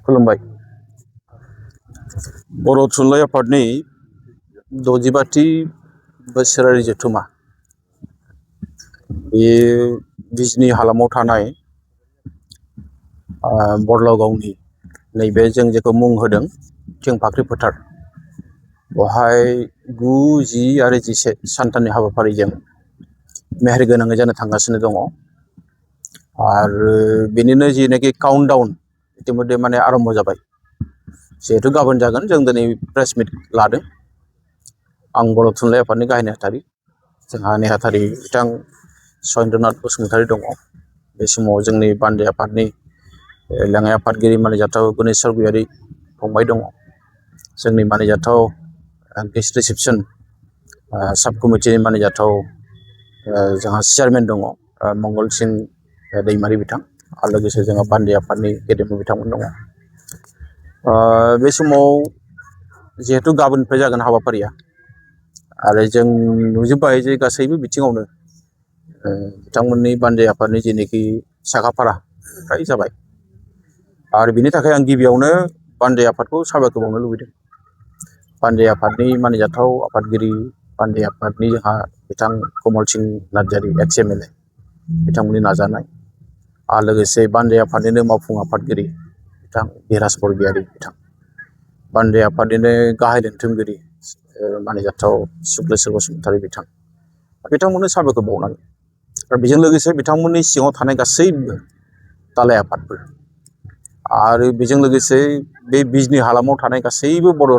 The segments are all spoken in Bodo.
खुलुमबाय। बर' थुनलाइ आफादनि 65थि बोसोरारि जथुमा बेयो बिजनी हालामाव थानाय बरलागावनि नैबे जों जेखौ मुं होदों थिंफाख्रि फोथार बेवहाय 9, 10 आरो 11 सानथामनि हाबाफारिजों मेहेरगोनाङै जानो थांगासिनो दङ आरो बेनिनो जिनाखि काउन्टडाउन इतिमध्ये माने आरम्भ जाबाय। जिहेतु गाबोन जागोन जों दिनै प्रेस मिट लादों। आं बर' थुनलाइ आफादनि गाहाय नेहाथारि, जोंहा नेहाथारि बिथां सयेन्द्रनाथ बसुमतारी दङ। बे समाव जोंनि बानजाय आफादनि लेङाइ आफादगिरि मानिजाथाव गुनेस्वर गयारी फंबाय दङ। जोंनि मानिजाथाव गेस्ट रिसेपसन साब कमिटिनि मानिजाथाव जोंहा चेयारमेन दङ मंगल सिं दैमारी बिथां आरो लोगोसे जोंहा बानजाय आफादनि गेदेमा बिथांमोन दङ। बे समाव जिहेतु गाबोननिफ्राय जागोन हाबाफारिया आरो जों नुजोब्बाय जे गासैबो बिथिङावनो बिथांमोननि बानजाय आफादनि जेनोखि साखाफारा फ्राय जाबाय आरो बिनि थाखाय आं गिबियावनो बानजाय आफादखौ साबायखर बावनो लुबैदों। बानजाय आफादनि मानिजाथाव आफादगिरि बानजाय आफादनि जोंहा बिथां कमल सिं नार्जारी एक्स MLA बिथांमोननि नाजानाय आरो लोगोसे बानजाय आफादनिनो मावफुं आफादगिरि बिथां बिराज बरगयारी बिथां, बानजाय आफादनिनो गाहाय दोनथुमगिरि मानिजाथाव शुक्लेश्वर बसुमतारी बिथांमोननो साबायखर बावनांगोन आरो बेजों लोगोसे बिथांमोननि सिङाव थानाय गासैबो दालाय आफादफोर आरो बेजों लोगोसे बे बिजनी हालामाव थानाय गासैबो बर'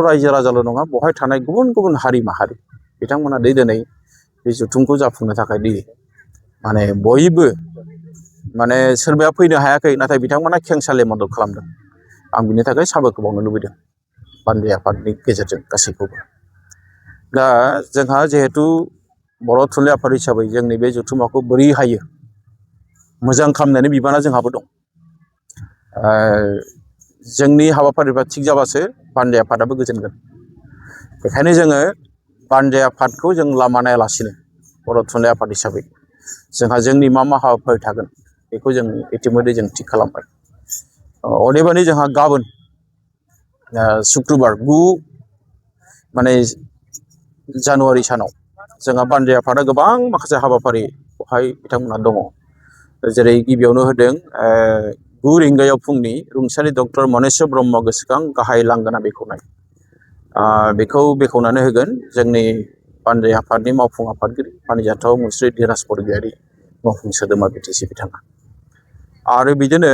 रायजो राजाल' नङा, बेवहाय थानाय गुबुन गुबुन हारि माहारि बिथांमोना दिनै बे जथुमखौ जाफुंनो थाखाय माने बयबो माने सोरबाया फैनो हायाखै नाथाय बिथांमोना खेंसालिया मदद खालामदों। आं बिनि थाखाय साबायखर बावनो लुबैदों बानजाय आफादनि गेजेरजों गासैखौबो। दा जोंहा जिहेतु बर' थुनलाइ आफाद हिसाबै जोंनि बे जथुमाखौ बोरै हायो मोजां खालामनायनि बिबाना जोंहाबो दं। जोंनि हाबाफारिफ्रा थिग जाबासो बानजाय आफादाबो गोजोनगोन। बेखायनो जोङो बानजाय आफादखौ जों लामा नायालासिनो बर' थुनलाइ आफाद हिसाबै जोंहा जोंनि मा हाबाफारि थागोन बेखौ जों इतिमध्ये जों थिग खालामबाय। अदेबानि जोंहा गाबोन शुक्रबार 9 जानुवारि सानाव जोंहा बानजाय आफादा गोबां माखासे हाबाफारि बेवहाय बिथांमोनहा दङ। जेरै गिबियावनो होदों 9 रिंगायाव फुंनि रुंसारि डक्टर मनेस्वर ब्रह्म गोसोखां गाहाय लांगोना बेखेवनाय बेखौ बेखेवनानै होगोन जोंनि बानजाय आफादनि मावफुं आफादगिरि मानिजाथाव मुस्रि धीराज बरगयारी मावफुं सोद्रोमा BTC बिथाङा। आरो बिदिनो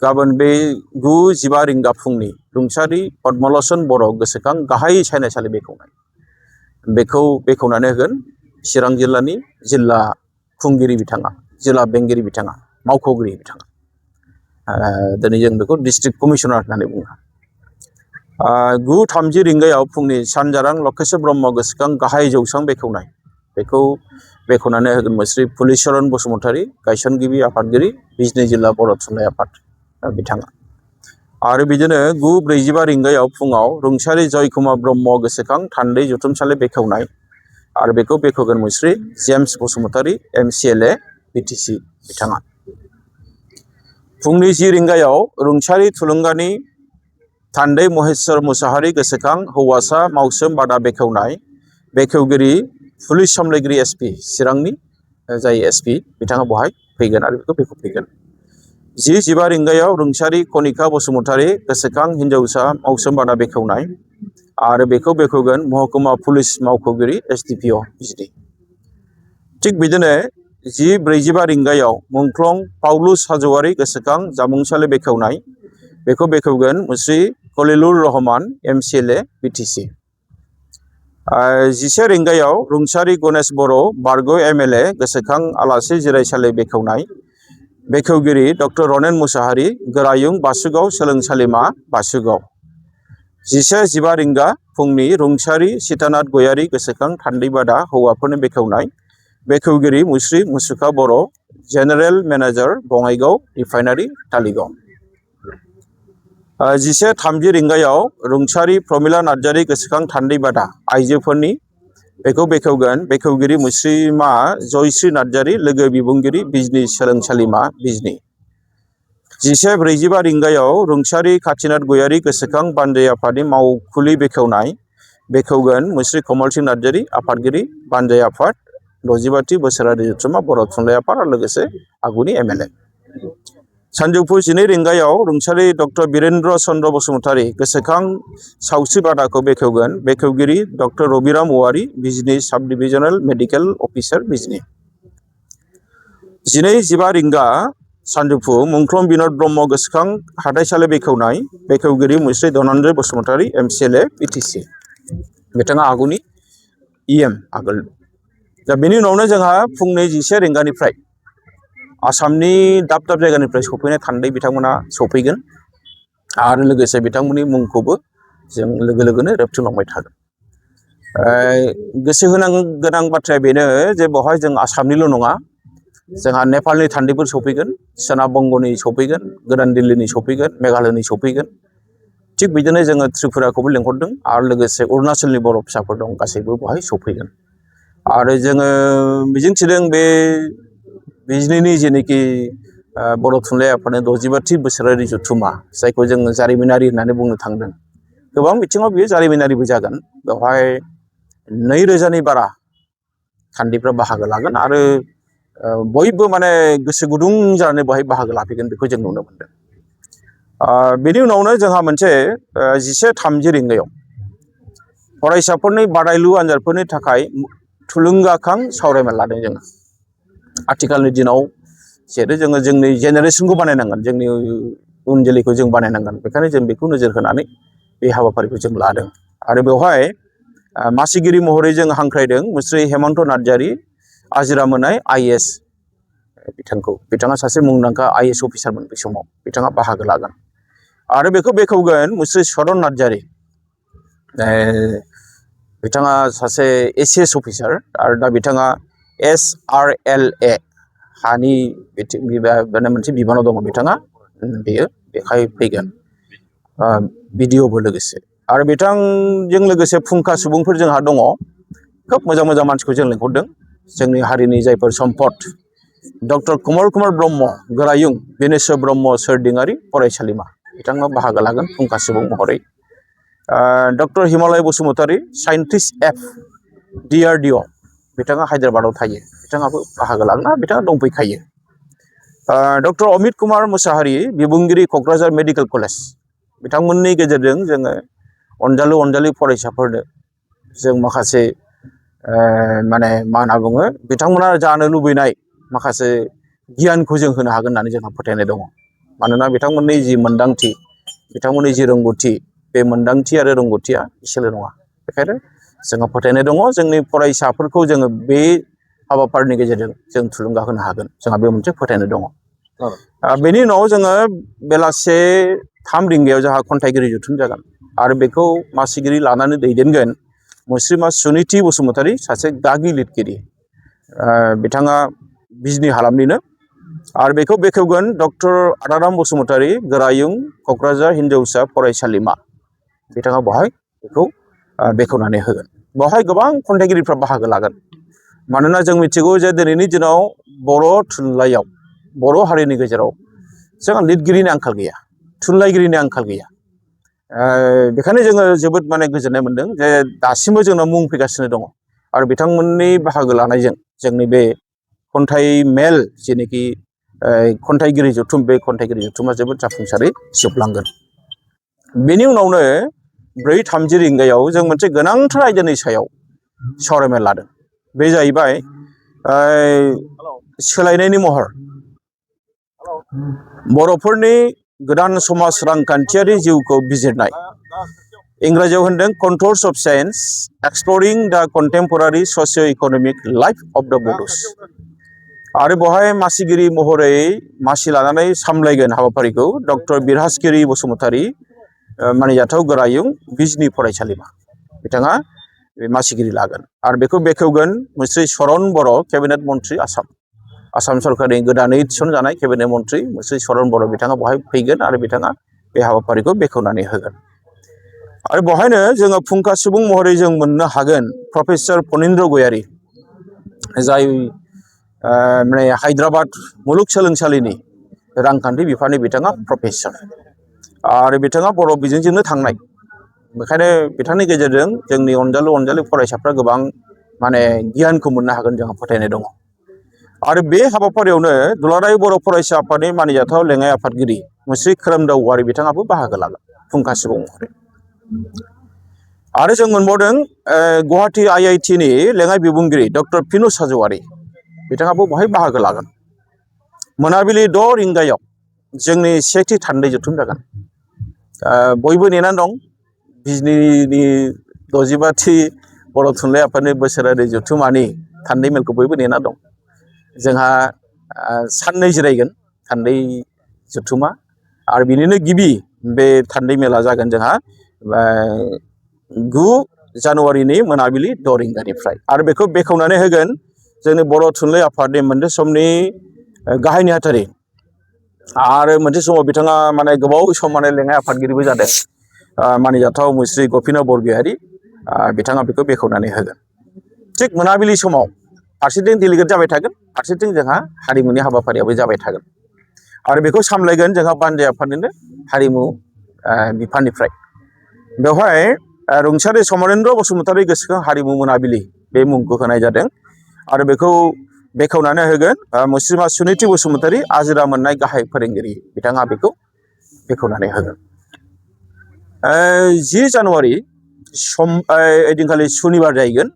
गाबोन बे 9:15 रिंगा फुंनि रुंसारि पद्मलोचन बर' गोसोखां गाहाय सायनासालि बेखेवनाय बेखौ बेखेवनानै होगोन चिरां जिल्लानि जिल्ला खुंगिरि बिथाङा, जिल्ला बेंगिरि बिथाङा, मावख'गिरि बिथाङा। दिनै जों बेखौ डिस्ट्रिक्ट कमिसनार होननानै बुङो। 9:30 रिंगायाव फुंनि सानजारां लकेश्वर ब्रह्म गोसोखां गाहाय जौसां बेखेवनाय बेखौ बेखेवनानै होगोन मुस्रि फुलिचरन बसुमतारी गायसनगिरि आफादगिरि बिजनी जिल्ला बर' थुनलाइ आफाद बिथाङा। आरो बिदिनो 9:45 रिंगायाव फुङाव रुंसारि जयकुमार ब्रह्म गोसोखां थान्दै जथुमसालि बेखेवनाय आरो बेखौ बेखेवगोन मुस्रि जेम्स बसुमतारी MCLA BTC बिथाङा। फुंनि 10 रिंगायाव रुंसारि थुलुंगानि थान्दै महेश्वर मुसाहारि गोसोखां हौवासा मावसोम बादा बेखेवनाय बेखेवगिरि पुलिस सामलायगिरि SP चिरांनि जाय SP बिथाङा बेवहाय फैगोन आरो बेखौ बेखेवफैगोन। 10:15 रिंगायाव रुंसारि कनिका बसुमतारी गोसोखां हिन्जावसा मावसोम बादा बेखेवनाय आरो बेखौ बेखेवगोन महकुमा पुलिस मावख'गिरि SDPO बिजनी। थिग बिदिनो 10:45 रिंगायाव मुंख्लं पाउलुस हाज'वारि गोसोखां जामुंसालि बेखेवनाय बेखौ बेखेवगोन मुस्रि खलिलुर रहमान MCLA BTC। 11 रिंगायाव रुंसारि गणेश बर' बारग' MLA गोसोखां आलासि जिरायसालि बेखेवनाय बेखेवगिरि डक्टर रनेन मुसाहारि गोरायुं बासुगाव सोलोंसालिमा बासुगाव। 11:15 रिंगा फुंनि रुंसारि सीतानाथ गयारी गोसोखां थान्दै बादा हौवाफोरनि बेखेवनाय बेखेवगिरि मुस्रि मुसुखा बर' जेनेरेल मेनेजार बङाइगाव रिफाइनारि तालिगाव। 11:30 रिंगायाव रुंसारि प्रमिला नार्जारी गोसोखां थान्दै बादा आइजोफोरनि बेखौ बेखेवगोन बेखेवगिरि मुस्रिमा जयश्री नार्जारी लोगो बिबुंगिरि बिजनी सोलोंसालिमा बिजनी। 14:45 रिंगायाव रुंसारि काशीनाथ गयारी गोसोखां बानजाय आफादनि मावखुलि बेखेवगोन मुस्रि कमल सिंह नार्जारी आफादगिरि बानजाय आफाद 65थि बोसोरारि जथुम्मा बर' थुनलाइ आफाद आरो लोगोसे आगुनि एमएलए। सानजौफु 12 रिंगायाव रुंसारि डक्टर बीरेन्द्र चन्द्र बसुमतारी गोसोखां सावस्रि बादाखौ बेखेवगोन बेखेवगिरि डक्टर रबिराम औवारी बिजनी साब डिभिजनेल मेडिकेल अफिसार बिजनी। 12:15 रिंगा सानजौफु मुंख्लं बिनोद ब्रह्म गोसोखां हाथाइसालि बेखेवगिरि मुस्रि धनन्जय बसुमतारी एमसिएलए पिटिसि बिथाङा आगुनि इएम आगोल। दा बेनि उनावनो जोंहा फुंनि 11 रिंगानिफ्राय आसामनि दाब दाब जायगानिफ्राय सफैनाय थान्दै बिथांमोना सफैगोन आरो लोगोसे बिथांमोननि मुंखौबो जों लोगो लोगोनो रेबथुमलांबाय थागोन। गोसो गोनां बाथ्राया बेनो जे बेवहाय जों आसामनिल' नङा जोंहा नेपालनि थान्दैफोर सफैगोन, सोनाब बंगनि सफैगोन, गोदान दिल्लीनि सफैगोन, मेघालयनि सफैगोन। थिग बिदिनो जोङो त्रिपुराखौबो लेंहरदों आरो लोगोसे अरुणाचलनि बर' फिसाफोर दं गासैबो बेवहाय सफैगोन। आरो जोङो मिजिंथिदों बे बिजनीनि जेनोखि बर' थुनलाइ आफादनि 65थि बोसोरारि जथुम्मा जायखौ जोङो जारिमिनारि होननानै बुंनो थांदों। गोबां बिथिङाव बेयो जारिमिनारिबो जागोन। बेवहाय 2000नि बारा थान्दैफ्रा बाहागो लागोन आरो बयबो माने गोसो गुदुं जानानै बेवहाय बाहागो लाफैगोन बेखौ जों नुनो मोनदों। बेनि उनावनो जोंहा मोनसे 11:30 रिंगायाव फरायसाफोरनि बादायलु आनजादफोरनि थाखाय थुलुंगाखां सावरायमेल लादों जोङो। आथिखालनि दिनाव जेरै जोङो जोंनि जेनेरेसनखौ बानायनांगोन, जोंनि उन जोलैखौ जों बानायनांगोन, बेखायनो जों बेखौ नोजोर होनानै बे हाबाफारिखौ जों लादों। आरो बेवहाय मासिगिरि महरै जों हांख्रायदों मुस्रि हेमन्त नार्जारी आजिरा मोननाय IAS बिथाङा सासे मुंदांखा IAS अफिसारमोन बे समाव, बिथाङा बाहागो लागोन। आरो बेखौ बेखेवगोन मुस्रि सरन नार्जारी, बिथाङा सासे ACS अफिसार आरो दा बिथाङा SRLA हानि मोनसे बिबानाव दङ बिथाङा, बेयो बेहाय फैगोन भिडिअबो लोगोसे। आरो बिथांजों लोगोसे फुंखा सुबुंफोर जोंहा दङ, खोब मोजां मोजां मानसिखौ जों लेंहरदों। जोंनि हारिनि जायफोर सम्पद डक्टर कमल कुमार ब्रह्म गोरायुं बिनेस्वर ब्रह्म सोरदिङारि फरायसालिमा बिथाङा बाहागो लागोन फुंखा सुबुं महरै। Doctor Himalaya Basumatary scientist F DRDO बिथाङा हायद्राबादाव थायो, बिथाङाबो बाहागो लागोन, बिथाङा दंफैखायो। डक्टर अमित कुमार मुसाहारि बिबुंगिरि क'क्राझार मेडिकेल कलेज, बिथांमोननि गेजेरजों जोङो अनजालु फरायसाफोरनो जों माखासे माने मा होनना बुङो बिथांमोना जानो लुबैनाय माखासे गियानखौ जों होनो हागोन होननानै जोंहा फोथायनाय दङ। मानोना बिथांमोननि जि मोन्दांथि, बिथांमोननि जि रोंगौथि, बे मोन्दांथि आरो रोंगौथिया एसेल' नङा। बेखायनो जोंहा फोथायनाय दङ जोंनि फरायसाफोरखौ जोङो बे हाबाफारिनि गेजेरजों जों थुलुंगा होनो हागोन, जोंहा बे मोनसे फोथायनाय दङ। बेनि उनाव जोङो बेलासे 3 रिंगायाव जोंहा खन्थाइगिरि जथुम जागोन आरो बेखौ मासिगिरि लानानै दैदेनगोन मुस्रिमा सुनिथि बसुमतारी, सासे गागि लिरगिरि, बिथाङा बिजनी हालामनिनो। आरो बेखौ बेखेवगोन डक्टर आदाराम बसुमतारी गोरायुं क'क्राझार हिनजावसा फरायसालिमा, बिथाङा बेवहाय बेखौ बेखेवनानै होगोन। बेवहाय गोबां खन्थाइगिरिफ्रा बाहागो लागोन, मानोना जों मिथिगौ जे दिनैनि दिनाव बर' थुनलाइयाव, बर' हारिनि गेजेराव जोंहा लिरगिरिनि आंखाल गैया, थुनलाइगिरिनि आंखाल गैया। बेखायनो जोङो जोबोद माने गोजोननाय मोनदों जे दासिमबो जोंनाव मुं फैगासिनो दङ आरो बिथांमोननि बाहागो लानायजों जोंनि बे खन्थाइ मेल जेनोखि खन्थाइगिरि जथुम, बे खन्थाइगिरि जथुमा जोबोद जाफुंसारै जोबलांगोन। बेनि उनावनो 4:30 रिंगायाव जों मोनसे गोनांथार आयदानि सायाव सावरायमेल लादों। बे जाहैबाय सोलायनायनि महर, बर'फोरनि गोदान समाज रांखान्थियारि जिउखौ बिजिरनाय, इंराजियाव होनदों कन्टर्स अफ चेन्ज एक्सप्लरिं द contemporary socio' economic life of द बड'स। आरो बेवहाय मासिगिरि महरै मासि लानानै सामलायगोन हाबाफारिखौ डक्टर बिरहासगिरि बसुमतारी, मानिजाथाव गोरायुं बिजनी फरायसालिमा, बिथाङा बे मासिगिरि लागोन। आरो बेखौ बेखेवगोन मुस्रि सरन बर' केबिनेट मन्त्रि, आसाम सरकारनि गोदानै थिसनजानाय केबिनेट मन्त्रि मुस्रि सरन बर', बिथाङा बेवहाय फैगोन आरो बिथाङा बे हाबाफारिखौ बेखेवनानै होगोन। आरो बेवहायनो जोङो फुंखा सुबुं महरै जों मोननो हागोन प्रफेसर फनिन्द्र गयारी, जाय माने हायद्राबाद मुलुगसोलोंसालिनि रांखान्थि बिफाननि बिथाङा प्रफेसर आरो बिथाङा बर' बिजोंजोंनो थांनाय बेखायनो बिथांनि गेजेरजों जोंनि अनजालु फरायसाफ्रा गोबां माने गियानखौ मोननो हागोन जोंहा फोथायनाय दङ आरो बे हाबाफारियावनो दुलाराय बर' फरायसा आफादनि मानिजाथाव लेङाइ आफादगिरि मुस्रि खोरोमदाव औवारि बिथाङाबो बाहागो लागोन फुंखा सुबुं महरै आरो जों मोनबावदों गुवाहाटी IIT नि लेङाइ बिबुंगिरि डक्टर पिनुस हाज'वारि बिथाङाबो बेवहाय बाहागो लागोन मोनाबिलि 6 रिंगायाव जोंनि सेथि थान्दै जथुम जागोन बयबो नेनानै दं बिजनीनि 65थि बर' थुनलाइ आफादनि बोसोरारि जथुमानि थान्दै मेलखौ बयबो नेना दं जोंहा साननै जिरायगोन थान्दै जथुमा आरो बिनिनो गिबि बे थान्दै मेला जागोन जोंहा 9 जानुवारिनि मोनाबिलि 6 रिंगानिफ्राय आरो बेखौ बेखेवनानै होगोन जोंनि बर' थुनलाइ आफादनि मोनसे समनि गाहाय नेहाथारि आरो मोनसे समाव बिथाङा माने गोबाव सम माने लेङाइ आफादगिरिबो जादों मानिजाथाव मुस्रि गपिनाथ बरगयारि बिथाङा बेखौ बेखेवनानै होगोन थिग मोनाबिलि समाव फारसेथिं डेलिगेट जाबाय थागोन फारसेथिं जोंहा हारिमुनि हाबाफारियाबो जाबाय थागोन आरो बेखौ सामलायगोन जोंहा बानजाय आफादनिनो हारिमु बिफाननिफ्राय बेवहाय रुंसारि समरेन्द्र बसुमतारी गोसोखां हारिमु मोनाबिलि बे मुंखौ होनाय जादों आरो बेखौ बेखेवनानै होगोन मुस्रिमा सुनिति बसुमतारी आजिरा मोननाय गाहाय फोरोंगिरि बिथाङा बेखौ बेखेवनानै होगोन 10 जानुवारि ओइदिनखालि सुनिबार जाहैगोन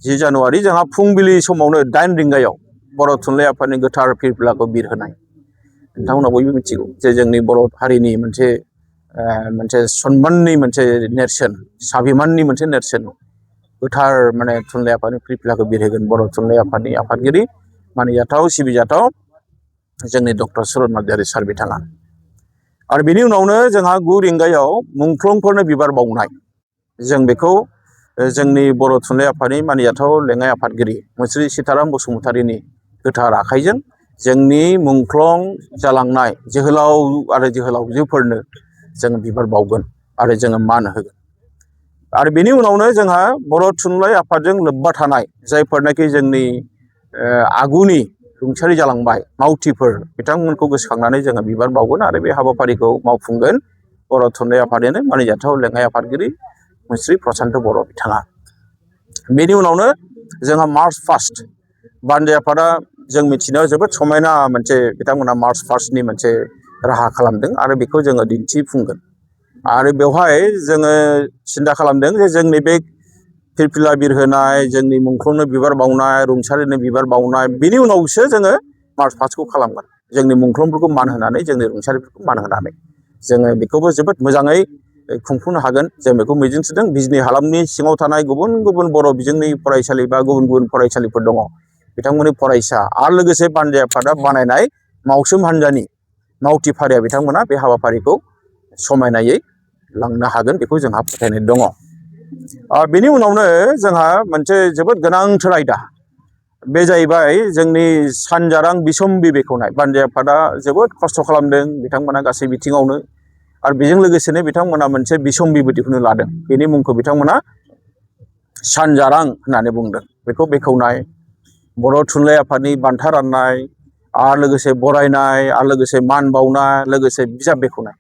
10 जानुवारि जोंहा फुंबिलि समावनो 8 रिंगायाव बर' थुनलाइ आफादनि गोथार फिरफिलाखौ बिरहोनाय नोंथांमोना बयबो मिथिगौ जे जोंनि बर' हारिनि मोनसे सन्माननि मोनसे नेरसोन स्वाभिमाननि मोनसे नेरसोन गोथार माने थुनलाइ आफादनि फिरफिलाखौ बिरहोगोन बर' थुनलाइ आफादनि आफादगिरि मानिजाथाव सिबिजाथाव जोंनि डक्टर सुरत नार्जारि सार बिथाङा आरो बिनि उनावनो जोंहा 9 रिंगायाव मुंख्लंफोरनो बिबार बावनाय जों बेखौ जोंनि बर' थुनलाइ आफादनि मानिजाथाव लेङाइ आफादगिरि मुस्रि सीताराम बसुमतारीनि गोथार आखाइजों जोंनि मुंख्लं जालांनाय जोहोलाव आरो जोहोलावजोफोरनो जों बिबार बावगोन आरो जोङो मान होगोन आरो बेनि उनावनो जोंहा बर' थुनलाइ आफादजों लोब्बा थानाय जायफोरनाखि जोंनि आगुनि रुंसारि जालांबाय मावथिफोर बिथांमोनखौ गोसोखांनानै जोङो बिबार बावगोन आरो बे हाबाफारिखौ मावफुंगोन बर' थुनलाइ आफादनिनो मानिजाथाव लेङाइ आफादगिरि मुस्रि प्रसान्त बर' बिथाङा बेनि उनावनो जोंहा मार्च 1 बानजाय आफादा जों मिथिनायाव जोबोद समायना मोनसे बिथांमोना मार्च 1नि मोनसे राहा खालामदों आरो बेखौ जोङो दिन्थिफुंगोन आरो बेवहाय जोङो सिन्था खालामदों जे जोंनि बे फिरफिला बिरहोनाय जोंनि मुंख्लंनो बिबार बावनाय रुंसारिनो बिबार बावनाय बिनि उनावसो जोङो मार्च 1खौ खालामगोन जोंनि मुंख्लंफोरखौ मान होनानै जोंनि रुंसारिफोरखौ मान होनानै जोङो बेखौबो जोबोद मोजाङै खुंफुंनो हागोन जों बेखौ मिजिंथिदों बिजनी हालामनि सिङाव थानाय गुबुन गुबुन बर' बिजोंनि फरायसालि बा गुबुन गुबुन फरायसालिफोर दङ बिथांमोननि फरायसा आरो लोगोसे बानजाय आफादा बानायनाय मावसोम हान्जानि मावथि फारिया बिथांमोना बे हाबाफारिखौ समायनायै लांनो हागोन बेखौ जोंहा फोथायनाय दङ बेनि उनावनो जोंहा मोनसे जोबोद गोनांथार आयदा बे जाहैबाय जोंनि सानजारां बिसम्बि बेखेवनाय बानजाय आफादा जोबोद खस्थ' खालामदों बिथांमोना गासै बिथिङावनो आरो बेजों लोगोसेनो बिथांमोना मोनसे बिसम्बिबो दिहुननो लादों बेनि मुंखौ बिथांमोना सानजारां होननानै बुंदों बेखौ बेखेवनाय बर' थुनलाइ आफादनि बान्था राननाय आरो लोगोसे बरायनाय आरो लोगोसे मान बावनाय लोगोसे बिजाब बेखेवनाय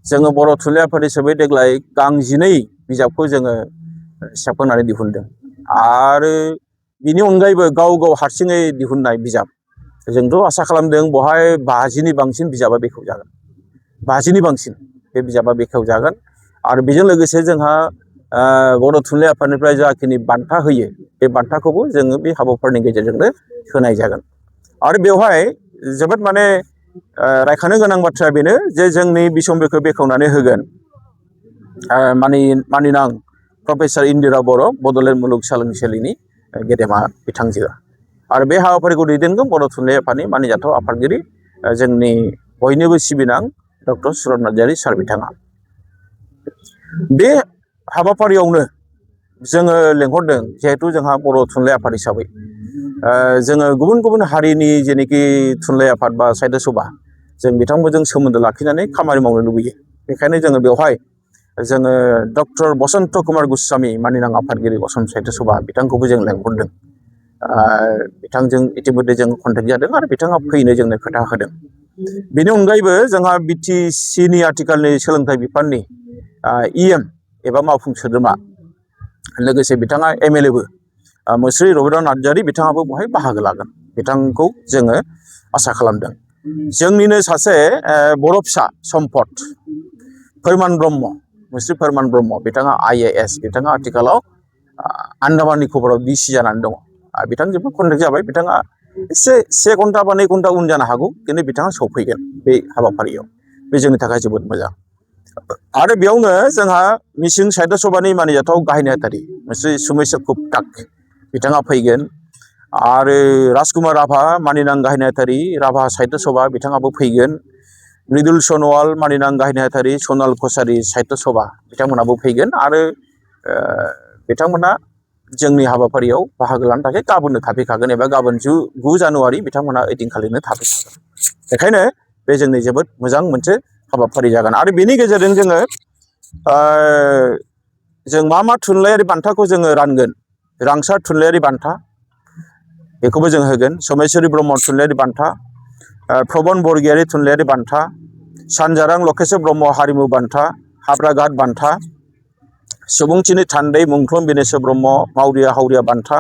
जोङो बर' थुनलाइ आफाद हिसाबै देग्लाय गांजिनै बिजाबखौ जोङो सेबखांनानै दिहुनदों आरो बिनि अनगायैबो गाव गाव हारसिङै दिहुननाय बिजाब जोंथ' आसा खालामदों बहाय 50नि बांसिन बिजाबा बेखेवजागोन 50नि बांसिन बे बिजाबा बेखेवजागोन आरो बेजों लोगोसे जोंहा बर' थुनलाइ आफादनिफ्राय जाखिनि बान्था होयो बे बान्थाखौबो जोङो बे हाबाफारिनि गेजेरजोंनो होनाय जागोन आरो बेवहाय जोबोद माने रायखांनो गोनां बाथ्राया बेनो जे जोंनि बिसम्बिखौ बेखेवनानै होगोन मानिनां प्रफेसर इन्दिरा बर' बड'लेण्ड मुलुगसोलोंसालिनि गेदेमा बिथांजोआ आरो बे हाबाफारिखौ दैदेनगोन बर' थुनलाइ आफादनि मानिजाथाव आफादगिरि जोंनि बयनिबो सिबिनां डक्टर सुरत नार्जारि सार बिथाङा बे हाबाफारियावनो जोङो लेंहरदों जिहेथु जोंहा बर' थुनलाइ आफाद हिसाबै जोङो गुबुन गुबुन हारिनि जेनोखि थुनलाइ आफाद बा साहित्य सभा जों बिथांमोनजों सोमोन्दो लाखिनानै खामानि मावनो लुबैयो बेखायनो जोङो बेवहाय जोङो डक्टर बसन्त कुमार गस्वामी मानिनां आफादगिरि असम साहित्य सभा बिथांखौबो जों लेंहरदों बिथांजों इतिमध्य जों कन्टेक्ट जादों आरो बिथाङा फैनो जोंनो खोथा होदों बेनि अनगायैबो जोंहा बिटिसिनि आथिखालनि सोलोंथाइ बिफाननि इएम एबा मावफुं सोद्रोमा लोगोसे बिथाङा एमएलएबो मुस्रि रबिन्द्र नार्जारि बिथाङाबो बेवहाय बाहागो लागोन बिथांखौ जोङो आसा खालामदों। जोंनिनो सासे बर' फिसा सम्पद फोरमान ब्रह्म मुस्रि फोरमान ब्रह्म बिथाङा IAS बिथाङा आथिखालाव आन्दामान निकबाराव डिसि जानानै दङ। बिथांजोंबो कन्टेक्ट जाबाय बिथाङा एसे 1 घन्टा बा 2 घन्टा उन जानो हागौ खिन्थु बिथाङा सफैगोन बे हाबाफारियाव बे जोंनि थाखाय जोबोद मोजां। आरो बेयावनो जोंहा मिसिं साहित्य सभानि मानिजाथाव गाहाय नेहाथारि मुस्रि सुमेश्वर गुप्ता बिथाङा फैगोन आरो राजकुमार राभा मानिनां गाहाय नेहाथारि राभा साहित्य सभा बिथाङाबो फैगोन। मृदुल सनवाल मानिनां गाहाय नेहाथारि सनाल कसारि साहित्य सभा बिथांमोनाबो फैगोन आरो बिथांमोना जोंनि हाबाफारियाव बाहागो लानो थाखाय गाबोननो थाफैखागोन एबा गाबोन 9 जानुवारि बिथांमोना ओइदिनखालिनो थाफैखागोन। बेखायनो बे जोंनि जोबोद मोजां मोनसे हाबाफारि जागोन आरो बेनि गेजेरजों जों मा थुनलाइयारि बान्थाखौ जोङो रानगोन। रांसार थुनलाइयारि बान्था बेखौबो जों होगोन। सोमेश्वरी ब्रह्म थुनलाइयारि बान्था, प्रबन बरगयारि थुनलाइयारि बान्था, सानजारां लकेश्वर ब्रह्म हारिमु बान्था, हाब्राघाट बान्था, सुबुंथिनि थान्दै मुंख्लं बिनेश्वर ब्रह्म मावरिया हावरिया बान्था,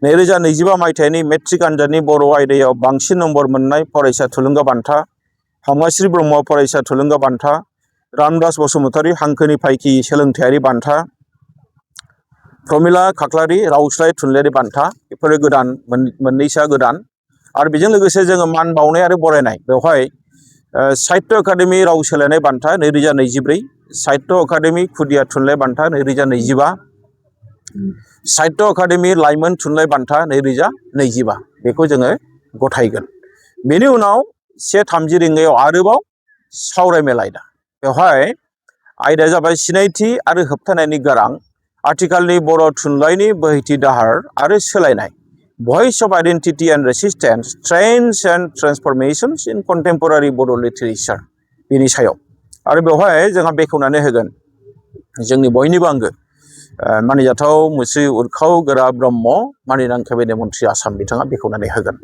2025 मायथाइनि मेट्रिक आनजादनि बर' आयदायाव बांसिन नम्बर मोननाय फरायसा थुलुंगा बान्था, हांमाश्री ब्रह्म फरायसा थुलुंगा बान्था, रामदास बसुमतारी हांखोनि फायखि सोलोंथायारि बान्था, प्रमिला खाख्लारि रावस्लाय थुनलाइयारि बान्था बेफोरो गोदान मोननैसोआ गोदान। आरो बेजों लोगोसे जोङो मान बावनाय आरो बरायनाय बेवहाय साहित्य एकाडेमि राव सोलायनाय बान्था 2024, साहित्य एकाडेमि खुदिया थुनलाइ बान्था 2025, साहित्य एकाडेमि लाइमोन थुनलाइ बान्था 2025 बेखौ जोङो गथायगोन। बेनि उनाव 1:30 रिंगायाव आरोबाव सावरायमेल आयदा बेवहाय आयदाया जाबाय सिनायथि आरो होबथानायनि गारां आथिखालनि बर' थुनलाइनि बोहैथि दाहार आरो सोलायनाय voice of identity and resistance trends and transformations in contemporary Boro' literature बेनि सायाव आरो बेवहाय जोंहा बेखेवनानै होगोन जोंनि बयनिबो आंगो मानिजाथाव मुस्रि उरखाव गोरा ब्रह्म मानिनां केबिनेट मन्थ्रि आसाम बिथाङा बेखेवनानै होगोन।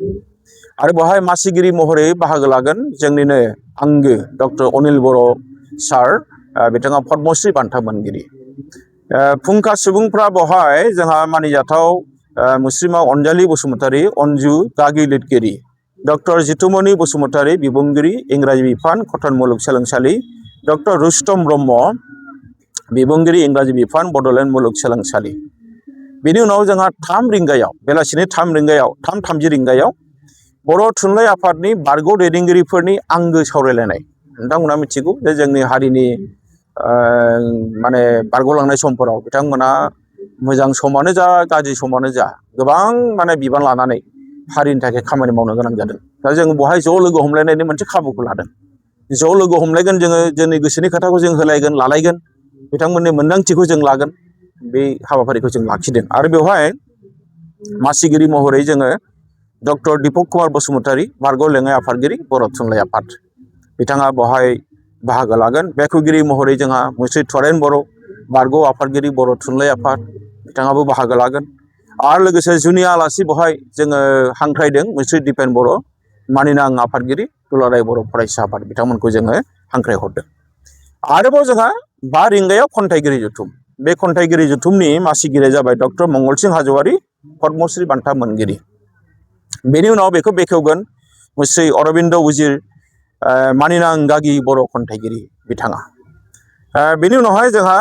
आरो बेवहाय मासिगिरि महरै बाहागो लागोन जोंनिनो आंगो डक्टर अनिल बर' सार बिथाङा पद्मश्री बान्था मोनगिरि। फुंखा सुबुंफ्रा बेवहाय जोंहा मानिजाथाव मुस्रिमा अनजालि बसुमतारी अनजु गागि लिरगिरि, डक्टर जितुमनि बसुमतारी बिबुंगिरि इंराजि बिफान कटन मुलुगसोलोंसालि, डक्टर रुस्तम ब्रह्म बिबुंगिरि इंराजि बिफान बड'लेण्ड मुलुगसोलोंसालि। बेनि उनाव जोंहा 3 रिंगायाव बेलासिनि 3:30 रिंगायाव बर' थुनलाइ आफादनि बारग' दैदेनगिरिफोरनि आंगो सावरायलायनाय। नोंथांमोना मिथिगौ जे जोंनि हारिनि माने बारग'लांनाय समफोराव बिथांमोना मोजां समानो जा गाज्रि समानो जा गोबां माने बिबान लानानै हारिनि थाखाय खामानि मावनो गोनां जादों। दा जों बेवहाय ज' लोगो हमलायनायनि मोनसे खाबुखौ लादों। ज' लोगो हमलायगोन जोङो जोंनि गोसोनि खोथाखौ जों होलायगोन लालायगोन बिथांमोननि मोन्दांथिखौ जों लागोन बे हाबाफारिखौ जों लाखिदों। आरो बेवहाय मासिगिरि महरै जोङो डक्टर दीपक कुमार बसुमतारी बारग' लेङाइ आफादगिरि बर' थुनलाइ आफाद बिथाङा बेवहाय बाहागो लागोन। बेखेवगिरि महरै जोंहा मुस्रि थरेन बर' बारग' आफादगिरि बर' थुनलाइ आफाद बिथाङाबो बाहागो लागोन। आरो लोगोसे जुनिया आलासि बेवहाय जोङो हांख्रायदों मुस्रि दिपेन बर' मानिनां आफादगिरि दुलाराय बर' फरायसा आफाद बिथांमोनखौ जोङो हांख्रायहरदों। आरोबाव जोंहा 5 रिंगायाव खन्थाइगिरि जथुम। बे खन्थाइगिरि जथुमनि मासिगिरिया जाबाय डक्टर मंगलसिं हाज'वारी पद्मश्री बान्था मोनगिरि। बेनि उनाव बेखौ बेखेवगोन मुस्रि अरबिन्द उजिर मानिनां गागि बर' खन्थाइगिरि बिथाङा। बेनि उनावहाय जोंहा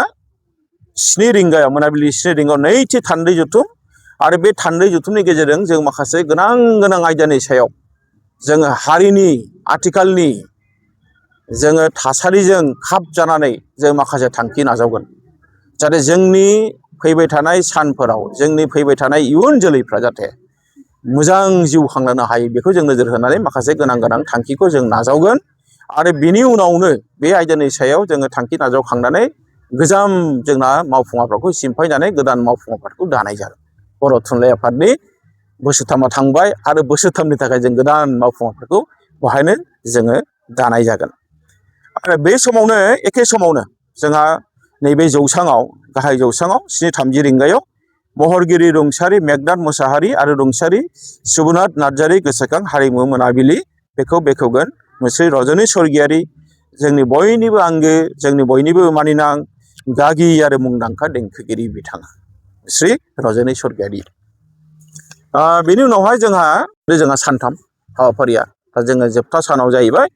7 रिंगायाव मोनाबिलि 7 रिंगायाव नैथि थान्दै जथुम आरो बे थान्दै जथुमनि गेजेरजों जों माखासे गोनां आयदानि सायाव जोङो हारिनि आथिखालनि जोङो थासारिजों खाब जानानै जों माखासे थांखि नाजावगोन जाहाथे जोंनि फैबाय थानाय सानफोराव जोंनि फैबाय थानाय इयुन जोलैफ्रा जाहाथे मोजां जिउ खांलांनो हायो बेखौ जों नोजोर होनानै माखासे गोनां थांखिखौ जों नाजावगोन। आरो बिनि उनावनो बे आयदानि सायाव जोङो थांखि नाजावखांनानै गोजाम जोंना मावफुं आफादखौ सिमफायनानै गोदान मावफुं आफादखौ दानाय जागोन। बर' थुनलाइ आफादनि बोसोरथामा थांबाय आरो बोसोरथामनि थाखाय जों गोदान मावफुं आफादखौ बेवहायनो जोङो दानाय जागोन। आरो बे समावनो एखे समावनो जोंहा नैबे जौसाङाव गाहाय जौसाङाव 7:30 रिंगायाव महरगिरि रुंसारि मेघनाथ मोसाहारि आरो रुंसारि सुबुनाथ नार्जारि गोसोखां हारिमु मोनाबिलि बेखौ बेखेवगोन मुस्रि रजनी स्वर्गियारी जोंनि बयनिबो आंगो जोंनि बयनिबो मानिनां गागि आरो मुंदांखा देंखोगिरि बिथाङा मुस्रि रजनी स्वर्गियारी। बेनि उनावहाय जोंहा सानथाम हाबाफारिया दा जोङो जोबथा सानाव जाहैबाय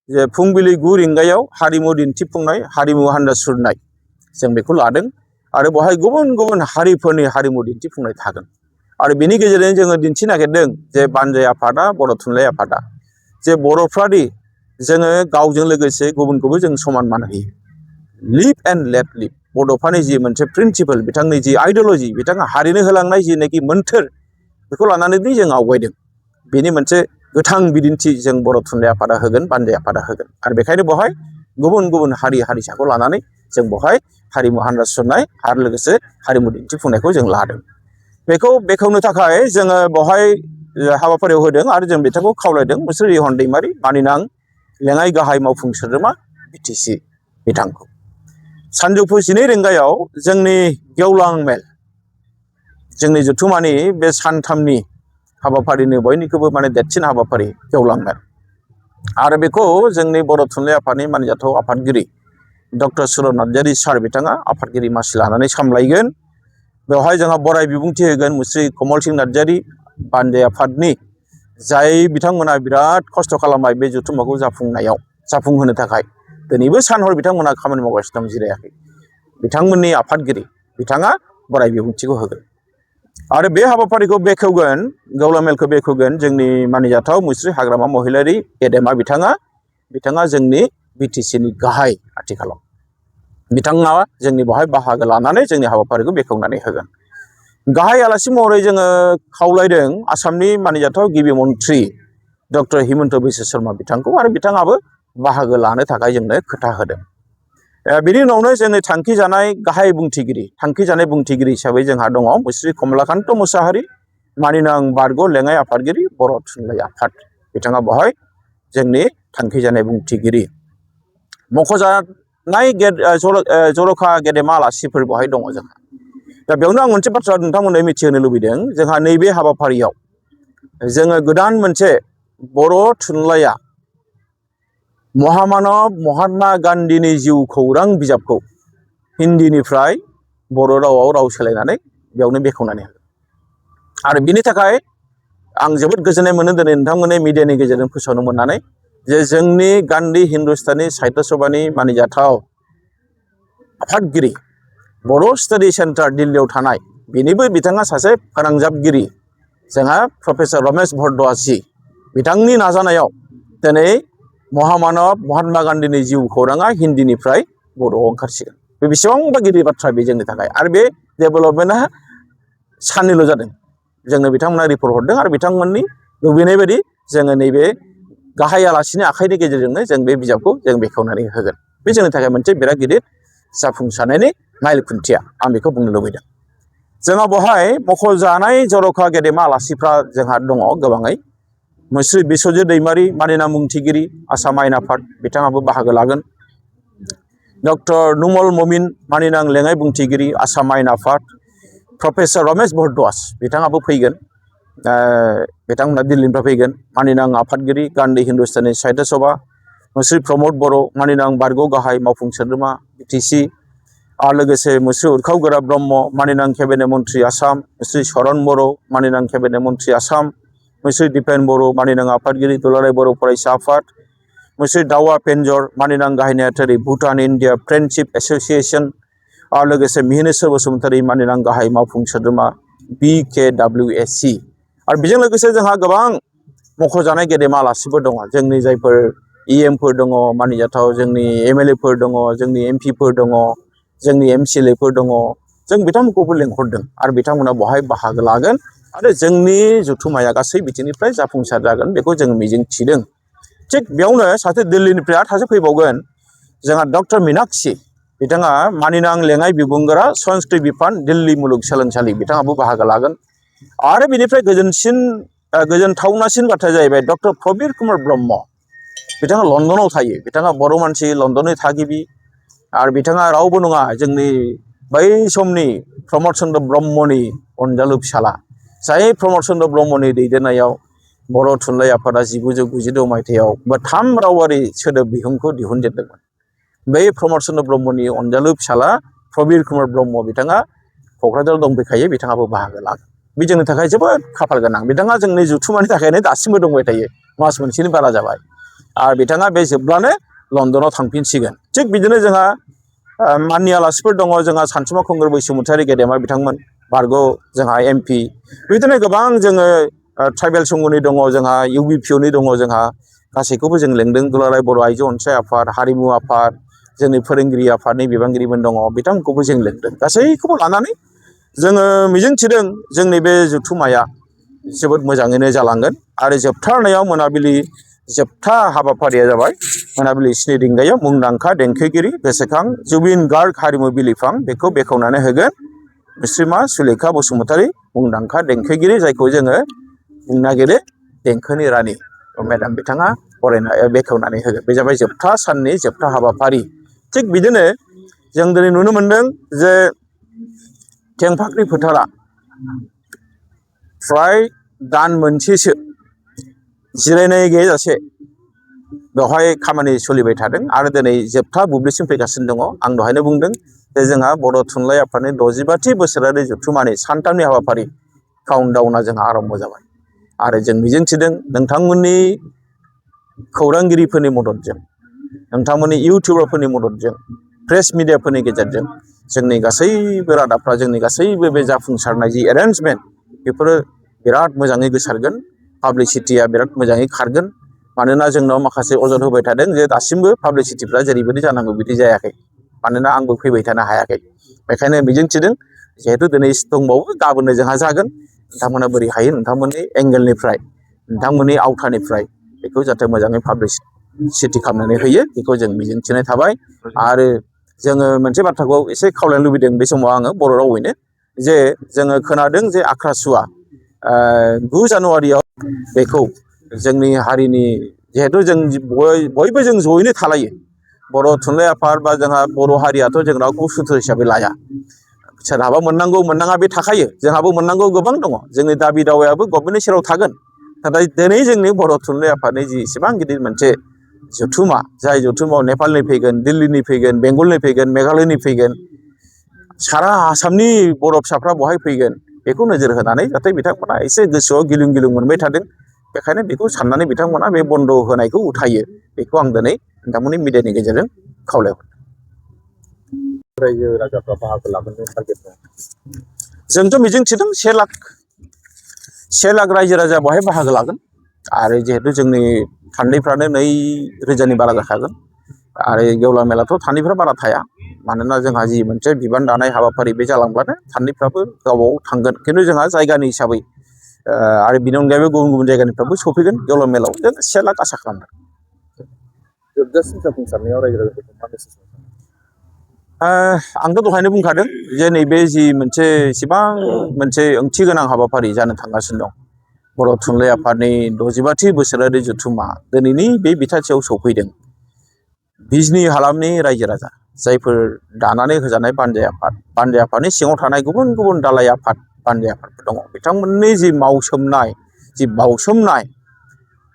जे फुंबिलि 9 रिंगायाव हारिमु दिन्थिफुंनाय हारिमु हान्जा सुरनाय जों बेखौ लादों आरो बेवहाय गुबुन गुबुन हारिफोरनि हारिमु दिन्थिफुंनाय थागोन आरो बेनि गेजेरजों जोङो दिन्थिनो नागिरदों जे बानजाय आफादा बर' थुनलाइ आफादा जे बर'फ्रादि जोङो गावजों लोगोसे गुबुनखौबो जों समान मान होयो। लिभ एन्ड लेट लिभ बड'फानि जि मोनसे प्रिन्सिपल बिथांनि जि आइडियलजि बिथाङा हारिनो होलांनाय जिनाखि मोन्थोर बेखौ लानानै जों आवगायदों बेनि मोनसे गोथां बिदिन्थि जों बर' थुनलाइ आफादा होगोन बानजाय आफादा होगोन आरो बेखायनो बेवहाय गुबुन गुबुन हारि हारिसाखौ लानानै जों बेवहाय हारिमु हान्जा सुरनाय आरो लोगोसे हारिमु दिन्थिफुंनायखौ जों लादों। बेखौ बेखेवनो थाखाय जोङो बेवहाय हाबाफारियाव होदों आरो जों बिथांखौ खावलायदों मुस्रि रिहन दैमारि मानिनां लेङाइ गाहाय मावफुं सोद्रोमा बिटिसि बिथांखौ। सानजौफु 12 रिंगायाव जोंनि गेवलां मेल जोंनि जथुमानि बे सानथामनि हाबाफारिनि बयनिख्रुइबो देरसिन हाबाफारि गेवलां मेल आरो बेखौ जोंनि बर' थुनलाइ आफादनि मानिजाथाव आफादगिरि डक्टर सुरत नार्जारी सार बिथाङा आफादगिरि मासि लानानै सामलायगोन। बेवहाय जोंहा बराय बिबुंथि होगोन मुस्रि कमल सिंह नार्जारी बानजाय आफादनि जाय बिथांमोना बिराद खस्थ' खालामबाय बे जथुम्माखौ जाफुंहोनो थाखाय दिनैबो सानहर बिथांमोना खामानि मावगासिनो दं जिरायाखै बिथांमोननि आफादगिरि बिथाङा बराय बिबुंथिखौ होगोन आरो बे हाबाफारिखौ बेखेवगोन गेवलां मेलखौ बेखेवगोन जोंनि मानिजाथाव मुस्रि हाग्रामा महिलारि गेदेमा बिथाङा जोंनि बिटिसिनि गाहाय आथिखालाव बिथाङा जोंनि बेवहाय बाहागो लानानै जोंनि हाबाफारिखौ बेखेवनानै होगोन। गाहाय आलासि महरै जोङो खावलायदों आसामनि मानिजाथाव गिबि मन्थ्रि डक्टर हिमन्त बिश्व शर्मा बिथांखौ आरो बिथाङाबो बाहागो लानो थाखाय जोंनो खोथा होदों। बिनि उनावनो जोंनि थांखि जानाय बुंथिगिरि हिसाबै जोंहा दङ मुस्रि कमलाकान्त मुसाहारि मानिनां बारग' लेङाइ आफादगिरि बर' थुनलाइ आफाद बिथाङा बेवहाय जोंनि थांखि जानाय बुंथिगिरि। मख'जानाय जर'खा गेदेमा आलासिफोर बेवहाय दङ जोंहा। दा बेयावनो आं मोनसे बाथ्रा नोंथांमोननो मिथिहोनो लुबैदों जोंहा नैबे हाबाफारियाव जोङो गोदान मोनसे बर' थुनलाइया महामानब महात्मा गान्धीनि जिउ खौरां बिजाबखौ हिन्दीनिफ्राय बर' रावाव राव सोलायनानै बेयावनो बेखेवनानै होगोन आरो बिनि थाखाय आं जोबोद गोजोननाय मोनो दिनै नोंथांमोननि मिडियानि गेजेरजों फोसावनो मोननानै जे जोंनि गान्धी हिन्दुस्तानी साहित्य सभानि मानिजाथाव आफादगिरि बर' स्टाडि सेन्टार दिल्लीयाव थानाय बेनिबो बिथाङा सासे फोनांजाबगिरि जोंहा प्रफेसर रमेश भरद्वाजी बिथांनि नाजानायाव दिनै महामानब महात्मा गान्धीनि जिउ खौराङा हिन्दीनिफ्राय बर'आव ओंखारसिगोन। बे बेसेबांबा गिदिर बाथ्रा बे जोंनि थाखाय आरो बे डेभेलपमेन्टआ साननैल' जादों जोंनो बिथांमोना रिपर्ट हरदों आरो बिथांमोननि लुबैनाय बायदि जोङो नैबे गाहाय आलासिनि आखाइनि गेजेरजोंनो जों बे बिजाबखौ जों बेखेवनानै होगोन। बे जोंनि थाखाय मोनसे बिराद गिदिर जाफुंसारनायनि माइल खुन्थिया आं बेखौ बुंनो लुबैदों। जोंहा बेवहाय मख'जानाय जर'खा गेदेमा आलासिफ्रा जोंहा दङ गोबाङै। मुस्रि बिस्वजित दैमारि मानिनां बुंथिगिरि आसाम आयेन आफाद बिथाङाबो बाहागो लागोन। डक्टर नुमल ममिन मानिनां लेङाइ बुंथिगिरि आसाम आयेन आफाद प्रफेसर रमेश भरद्वाज बिथाङाबो फैगोन बिथांमोना दिल्लीनिफ्राय फैगोन। मानिनां आफादगिरि गान्धी हिन्दुस्तानी साहित्य सभा मुस्रि प्रमद बर' मानिनां बारग' गाहाय मावफुं सोद्रोमा बिटिसि आरो लोगोसे मुस्रि उरखाव गोरा ब्रह्म मानिनां केबिनेट मन्थ्रि आसाम मुस्रि चरन बर' मानिनां केबिनेट मन्थ्रि आसाम मुस्रि दिपेन बर' मानिनां आफादगिरि दुलाराय बर' फरायसा आफाद मुस्रि दावा पेन्जर मानिनां गाहाय नेहाथारि भुटान इन्डिया फ्रेन्डशिप एस'सिएसन आरो लोगोसे मिहिनेश्वर बसुमतारी मानिनां गाहाय मावफुं सोद्रोमा BKWSC आरो बेजों लोगोसे जोंहा गोबां मख'जानाय गेदेमा आलासिफोर दङ जोंनि जायफोर EMफोर दङ मानिजाथाव जोंनि MLAफोर दङ जोंनि MPफोर दङ जोंनि MCLAफोर दङ जों बिथांमोनखौबो लेंहरदों आरो बिथांमोना बेवहाय बाहागो लागोन आरो जोंनि जथुम्माया गासै बिथिंनिफ्राय जाफुंसार जागोन बेखौ जों मिजिं थिदों। थिग बेयावनो सासे दिल्लीनिफ्राय आरो सासे फैबावगोन जोंहा डक्टर मीनाक्षी बिथाङा मानिनां लेङाइ बिबुंगोरा संस्कृत बिफान दिल्ली मुलुगसोलोंसालि बिथाङाबो बाहागो लागोन आरो बिनिफ्राय गोजोनथावनासिन बाथ्राया जाहैबाय डक्टर प्रबिर कुमार ब्रह्म बिथाङा लण्डनाव थायो बिथाङा बर' मानसि लण्डननि थागिबि आरो बिथाङा रावबो नङा जोंनि बै समनि प्रमद चन्द्र ब्रह्मनि अनजालु फिसाला जाय प्रमद चन्द्र ब्रह्मनि दैदेननायाव बर' थुनलाइ आफादा 1996 मायथाइयाव 3 रावारि सोदोब बिहुंखौ दिहुनजेनदोंमोन। बै प्रमद चन्द्र ब्रह्मनि अनजालु फिसाला प्रबिर कुमार ब्रह्म बिथाङा क'क्राझाराव दंफैखायो, बिथाङाबो बाहागो लागोन। बे जोंनि थाखाय जोबोद खाफाल गोनां। बिथाङा जोंनि जथुम्मानि थाखायनो दासिमबो दंबाय थायो, मास मोनसेनि बारा जाबाय। आरो बिथाङा बे जोबब्लानो लण्डनाव थांफिनसिगोन। थिग बिदिनो जोंहा माननि आलासिफोर दङ। जोंहा सानसुमा खुंगुर बैसोमुतियारि गेदेमा बिथांमोन, बारग' जोंहा MP, बिदिनो गोबां जोङो ट्राइबेल संघनि दङ, जोंहा UBPOनि दङ। जोंहा गासैखौबो जों लेंदों। दुलाराय बर' आइजो अनसाय आफाद, हारिमु आफाद, जोंनि फोरोंगिरि आफादनि बिबानगिरिमोन दङ, बिथांमोनखौबो जों लेंदों। गासैखौबो लानानै जोङो मिजिंथिदों जोंनि बे जथुम्माया जोबोद मोजाङैनो जालांगोन। आरो जोबथारनायाव मोनाबिलि जोबथा हाबाफारिया जाबाय मोनाबिलि 7 रिंगायाव मुंदांखा देंखोगिरि गोसोखां जुबिन गार्ग हारिमु बिलिफां बेखौ बेखेवनानै होगोन मुस्रिमा सुलेखा बसुमतारी, मुंदांखा देंखोगिरि, जायखौ जोङो बुंनो नागिरो देंखोनि रानि। मेडाम बिथाङा बेखेवनानै होगोन। बे जाबाय जोबथा साननि जोबथा हाबाफारि। थिग बिदिनो जों दिनै नुनो मोनदों जे थेंफाख्रि फोथारा फ्राय दान मोनसेसो जिरायनाय गैयाजासे बेवहाय खामानि सोलिबाय थादों आरो दिनै जोबथा बुब्लिसिम फैगासिनो दङ। आं दहायनो बुंदों जे जोंहा बर' थुनलाइ आफादनि 65थि बोसोरारि जथुम्मानि सानथामनि हाबाफारि काउन्टडाउनआ जोंहा आरम्भ जाबाय। आरो जों मिजिंथिदों नोंथांमोननि खौरांगिरिफोरनि मददजों, नोंथांमोननि इउटिउबारफोरनि मददजों, प्रेस मिडियाफोरनि गेजेरजों जोंनि गासैबो रादाबफ्रा, जोंनि गासैबो बे जाफुंसारनाय जि एरेन्जमेन्ट, बेफोरो बिराद मोजाङै गोसारगोन। पाब्लिसिटिया बिराद मोजाङै खारगोन। मानोना जोंनाव माखासे अजद होबाय थादों जे दासिमबो पाब्लिसिटिफ्रा जेरैबायदि जानांगौ बिदि जायाखै। मानोना आंबो फैबाय थानो हायाखै। बेखायनो मिजिंथिदों जिहेथु दिनै दंबावो, गाबोननो जोंहा जागोन। नोंथांमोना बोरै हायो नोंथांमोननि एंगेलनिफ्राय, नोंथांमोननि आवथानिफ्राय बेखौ जाहाथे मोजाङै पाब्लिसिटि खालामनानै होयो, बेखौ जों मिजिंथिनाय थाबाय। आरो जोङो मोनसे बाथ्राखौ एसे खावलायनो लुबैदों बे समाव आङो बर' रावैनो, जे जोङो खोनादों जे आख्रासुवा 9 जानुवारियाव बेखौ जोंनि हारिनि, जिहेथु जों बयबो जों जयैनो थालायो, बर' थुनलाइ आफाद बा जोंहा बर' हारियाथ' जों रावखौबो सुथुर हिसाबै लाया। सोरहाबा मोननांगौ मोननाङा बे थाखायो, जोंहाबो मोननांगौ गोबां दङ। जोंनि दाबि दावायाबो गभर्नमेन्टनि सेराव थागोन। नाथाय दिनै जोंनि बर' थुनलाइ आफादनि जि इसेबां गिदिर मोनसे जथुम्मा, जाय जथुम्मायाव नेपालनि फैगोन, दिल्लीनि फैगोन, बेंगलनि फैगोन, मेघालयनि फैगोन, सारा आसामनि बर' फिसाफ्रा बहाय फैगोन, बेखौ नोजोर होनानै जाहाथे बिथांमोना एसे गोसोआव गिलुं गिलुं मोनबाय थादों। बेखायनो बेखौ साननानै बिथांमोना बे बन्द' होनायखौ उथायो। बेखौ आं दिनै नोंथांमोननि मिडियानि गेजेरजों खावलायहरदों। रायजो राजाफ्रा बाहागो लागोननि टारगेट दं। जोंथ' मिजिंथिदों 1 लाख रायजो राजा बेवहाय बाहागो लागोन। आरो जिहेतु जोंनि थान्दैफ्रानो 2,000नि बारा जाखागोन। आरो गेवलां मेलाथ' थान्दैफ्रा बारा थाया। मानोना जोंहा जि मोनसे बिबान दानाय हाबाफारि बे जालांब्लानो थान्दैफ्राबो गावबाव थांगोन। खिन्थु जोंहा जायगानि हिसाबै आरो बिनि अनगायैबो गुबुन गुबुन जायगानिफ्रायबो सफैगोन गेवलां मेलाव। जों 1 लाख आसा खालामदों। जोबजासिम जाफुंसारनायाव रायजो राजाफोरखौ मा मेसेज होनो? आंथ' दहायनो बुंखादों जे नैबे जि मोनसे इसेबां मोनसे ओंथि गोनां हाबाफारि जानो थांगासिनो दं, बर' थुनलाइ आफादनि 65थि बोसोरारि जथुम्मा दिनैनि बे बिथाथियाव सौफैदों। बिजनि हालामनि रायजो राजा, जायफोर दानानै होजानाय बानजाय आफादनि सिङाव थानाय गुबुन गुबुन दालाइ आफाद, बानजाय आफादफोर दङ, बिथांमोननि जि मावसोमनाय, जि बावसोमनाय,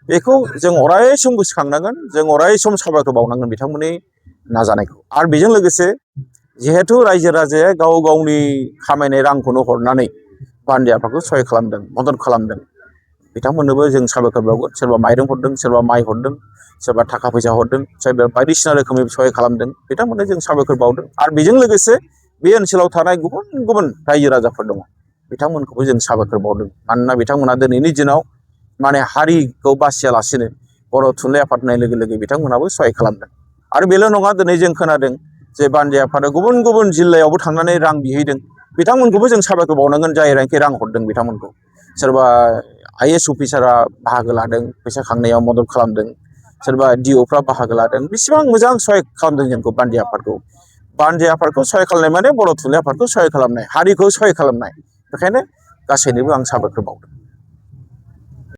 बेखौ जों अराय सम गोसोखांनांगोन। जों अराय सम साबायखर बावनांगोन बिथांमोननि नाजानायखौ। आरो बेजों लोगोसे जिहेथु रायजो राजाया गाव गावनि खामायनाय रांखौनो हरनानै बानजाय आफादखौ सहाय खालामदों, मदद खालामदों, बिथांमोननोबो जों साबायखर बावगोन। सोरबा माइरं हरदों, सोरबा माइ हरदों, सोरबा थाखा फैसा हरदों, सोरबा बायदिसिना रोखोमै सहाय खालामदों, बिथांमोननो जों साबायखर बावदों। आरो बेजों लोगोसे बे ओनसोलाव थानाय गुबुन गुबुन रायजो राजाफोर दङ, बिथांमोनखौबो जों साबायखर बावदों। मानोना बिथांमोना दिनैनि दिनाव हारिखौ बासियालासिनो बर' थुनलाइ आफाद होननाय लोगो लोगो बिथांमोनाबो सहाय खालामदों। आरो बेल' नङा, दिनै जों खोनादों जे बानजाय आफादा गुबुन गुबुन जिल्लायावबो थांनानै रां बिहैदों। बिथांमोनखौबो जों साबायखर बावनांगोन, जायरानोखि रां हरदों बिथांमोनखौ। सोरबा IAS अफिसारा बाहागो लादों, फैसा खांनायाव मदद खालामदों, सोरबा DOफ्रा बाहागो लादों। बेसेबां मोजां सहाय खालामदों जोंखौ बानजाय आफादखौ। बानजाय आफादखौ सहाय खालामनाय माने बर' थुनलाइ आफादखौ सहाय खालामनाय, हारिखौ सहाय खालामनाय। बेखायनो गासैनोबो आं साबायखर बावदों।